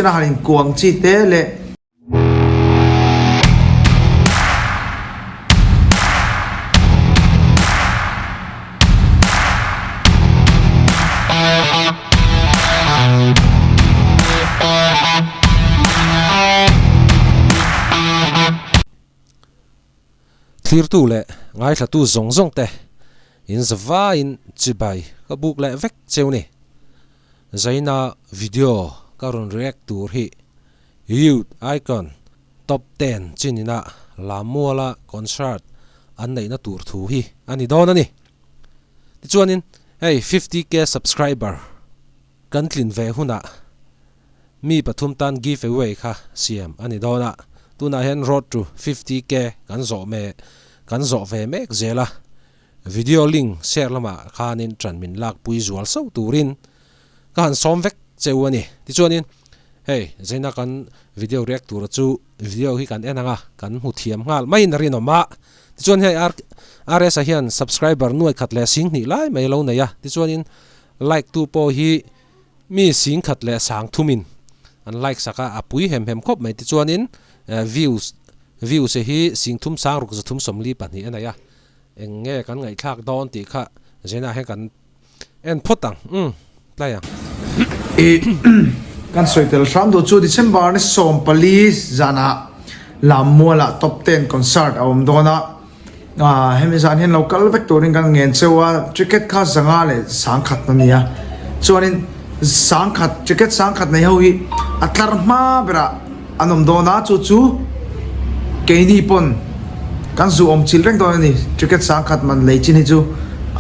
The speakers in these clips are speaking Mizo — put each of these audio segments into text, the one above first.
A han inkuang chi te leh. Thlirtu leh ngaithlatu zawng zawng te in zavaiin chibai ka buk leh vek cheu ni. Zaina video ka rawn react tur hi Youth Icon Top Ten chinina Lammuala concert an neihna tur thu hi a ni dawn a ni. Tichuanin hei 50K subscriber kan tlin ve hunah mi pathum tan give away kha siam a ni dawn a, tunah hian road to 50K kan zawh me kan zawh ve mek zel a. Video link share lamah khanin ṭan min lakpui zual sauh turin ka han sawm vek che u a ni. Tichuanin hei Zaina kan video react tura chu video hi kan en ang a, kan hmu thiam nghal maiin a rinawm a. Tichuan hei RS-a hian subscriber nuai khat leh sing hnih lai mai a lo nei a. Tichuanin like tu pawh hi mi sing khat leh sang thumin an like sak a, a pui hem hem khawp mai. Tichuanin views views hi sing thum sang ruk zathum 42 a nei a. Eng nge kan ngaihthlak dawn tih kha Zena hian kan en phawt ang, umm tlai ang. I kan sawi tel hram duh chu December ni 14 zanah Lammualah Top Ten Concert a awm dawn a, hemi zan hian lo kal vek turin kan ngen cheu a, ticket kha zanga leh sangkhat a ni a, chuanin sangkhat ticket sangkhat nei ho hi a tlar hma berah An awm dawn a, chu chu keini pawn kan zu awm chil reng dawn a ni. Ticket sangkhat man lei chin hi chu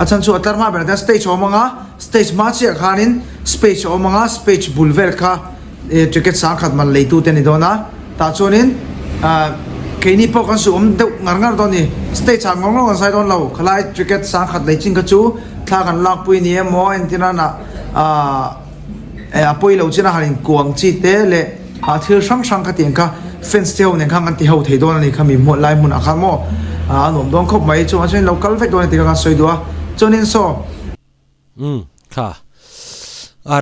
a chhan chu a tlar hma berah hian stage a awm ang a, stage hma chiah khanin space a awm ang a, space bul vel kha ticket sangkhat man leitu te a ni dawn a, tah chuanin keini pawh kan zu awm deuh ngar ngar dawn a ni. Stage ah ngawr ngawr kan zai dawn lo, khalai ticket sangkhat lei chin kha chu thla kan lakpui ni emaw entirna ah a pawi lo chin a han inkuang chi te leh ah thil hrang hrang kha tiang kha fans te ho nen khan kan ti ho thei dawn a ni kha mi hmuh lai hmunah khan maw ah a nuam dawn khawp mai chuvang chuan lo kal vek dawn a ni tih kha kan sawi duh a chuanin saw Umm kha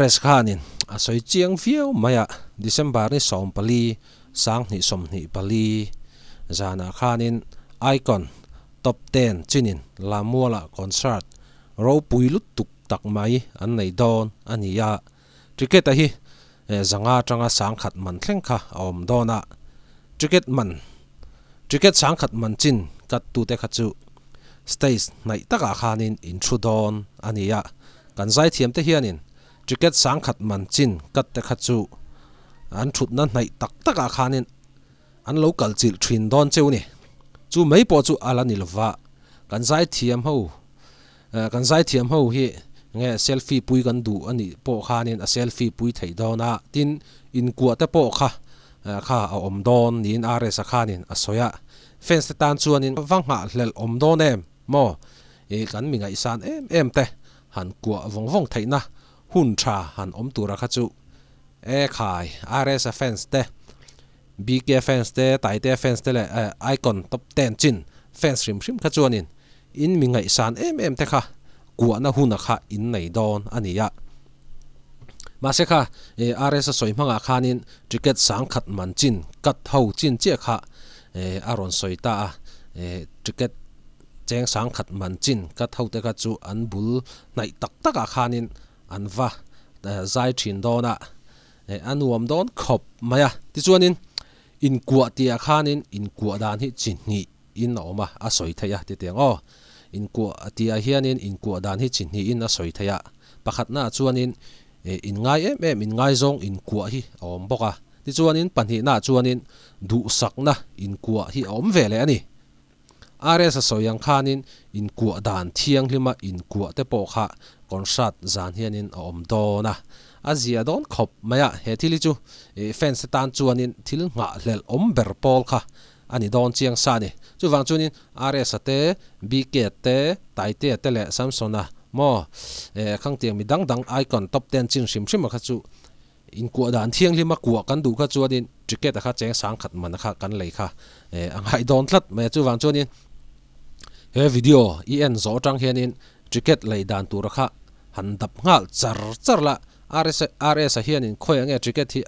RS khanin a sawi chiang viau mai a December ni 14 2024 zanah khanin Icon Top Ten chinin Lammuala concert ropui lutuk tak mai an nei dawn a ni a. Ticket a hi zanga atanga sangkhat man thleng kha a awm dawn a, ticket man ticket sangkhat man chin cut tute kha chu stage hnaih takah khanin in thu dawn a ni a, kan zaithiam te hianin ticket sangkhat man chin cut te kha chu an thutna hnaih tak takah khanin an lo kal chilh thin dawn cheu ni. Chu mai pawh chu a la ni lova, kan zaithiam ho Kan zaithiam ho hi nge selfie pui kan duh a nih pawh khanin a selfie pui theih dawn a, tin inkuah te pawh kha kha a awm dawn niin RS-a khanin a sawi a. Fans te tan chuanin va nghahhlelh awm dawn em maw? Ih kan mi ngaihsan em em te han kuah vawng vawng theihna hun tha han awm tura kha chu e khai RS-a fans te BK fans te Taitea fans te leh Icon top ten chin fans hrim hrim kha chuanin In mi ngaihsan em em te kha kuahna huna kha in nei dawn a ni a. Mahse kha RS a sawi hmangah khanin ticket sangkhat man chin cut ho chin chiah kha a rawn sawi ta a, ticket cheng sangkhat man chin cut ho te kha chu an bul hnaih tak takah khanin an va zai thin dawn a, a nuam dawn khawp mai a. Tichuanin inkuah tihah khanin inkuah dan hi chi hnih. in a awm a, a sawi theih a ti teng aw. Inkuah tihah hianin inkuah dan hi chi hnihin a sawi theih a, pakhatnaah chuanin inngai em em inngaizawng inkuah hi a awm bawk a, tichuanin pahnihnaah chuanin duhsakna inkuah hi a awm ve leh a ni. RS a sawi ang khanin inkuah dan thianghlima inkuah te pawh kha concert zan hianin a awm dawn a, a zia dawn khawp mai a, he thil hi chu fans te tan chuanin thil nghahhlelh awm ber pawl kha a ni dawn chiang sa a ni. Chuvang chuanin RS-a te, BK-a te, Taitea te leh Samson-a maw eh khangtiang mi dang dang icon top ten chin hrim hrim a kha chu inkuah dan thianghlim a kuah kan duh kha chuanin ticket-a kha cheng sangkhat man a kha kan lei kha eh a ngai dawn tlat mai a. Chuvang chuanin he video i en zawh atang hianin ticket lei dan tura kha han dap nghal char char la. RS-a hianin khawiah nge ticket hi.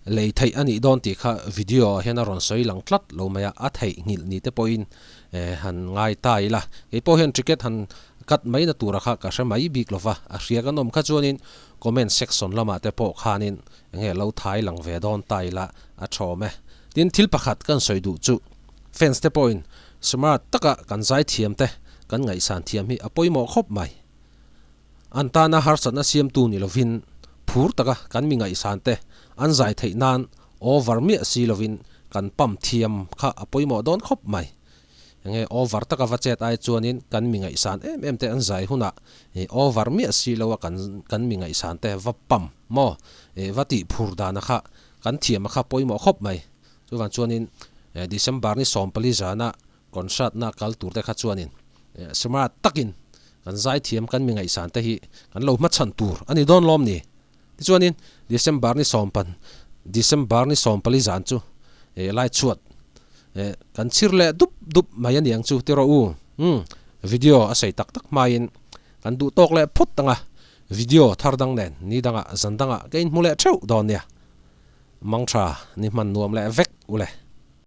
Lei theih a nih dawn tih kha video ah hian a rawn sawi lang tlat lo mai a, a theih nghilh ni te pawhin han ngai ta ila. Kei pawh hian ticket han cut mai na tura kha ka hre mai bik lo va, a hria kan awm kha chuanin comment section lamah te pawh khanin enge lo thai lang ve dawn ta ila a thawm e. Tin, thil pakhat kan sawi duh chu fans te pawhin smart taka kan zaithiam te kan ngaihsan thiam hi a pawimawh khawp mai. An tana harsatna siamtu ni lovin phur taka kan mi ngaihsan te an zai theih nan over miah si lovin kan pump thiam kha a pawimawh dawn khawp mai. Enge over taka va chet ai chuanin kan mi ngaihsan em em te an zai hunah over miah si lo a kan kan mi ngaihsan te va pump maw va tih phur dana kha kan thiam a kha pawimawh khawp mai. Chuvang chuanin December ni 14 zana Concert na kal tur te kha chuanin smart takin kan zaithiam kan mi ngaihsan te hi kan lo hmachhan tur a ni dawn lawm ni. Tichuanin December ni sawmpan December ni 14 zan chu lai chhuat kan chhir leh dup dup mai a niang chu ti rawh u. Umm video a sei tak tak hmain kan duh tawk leh phawt ang a, video thar dang nen ni dangah zan dangah ka inhmu leh theuh dawn nia. Mangtha ni hman nuam leh vek u le.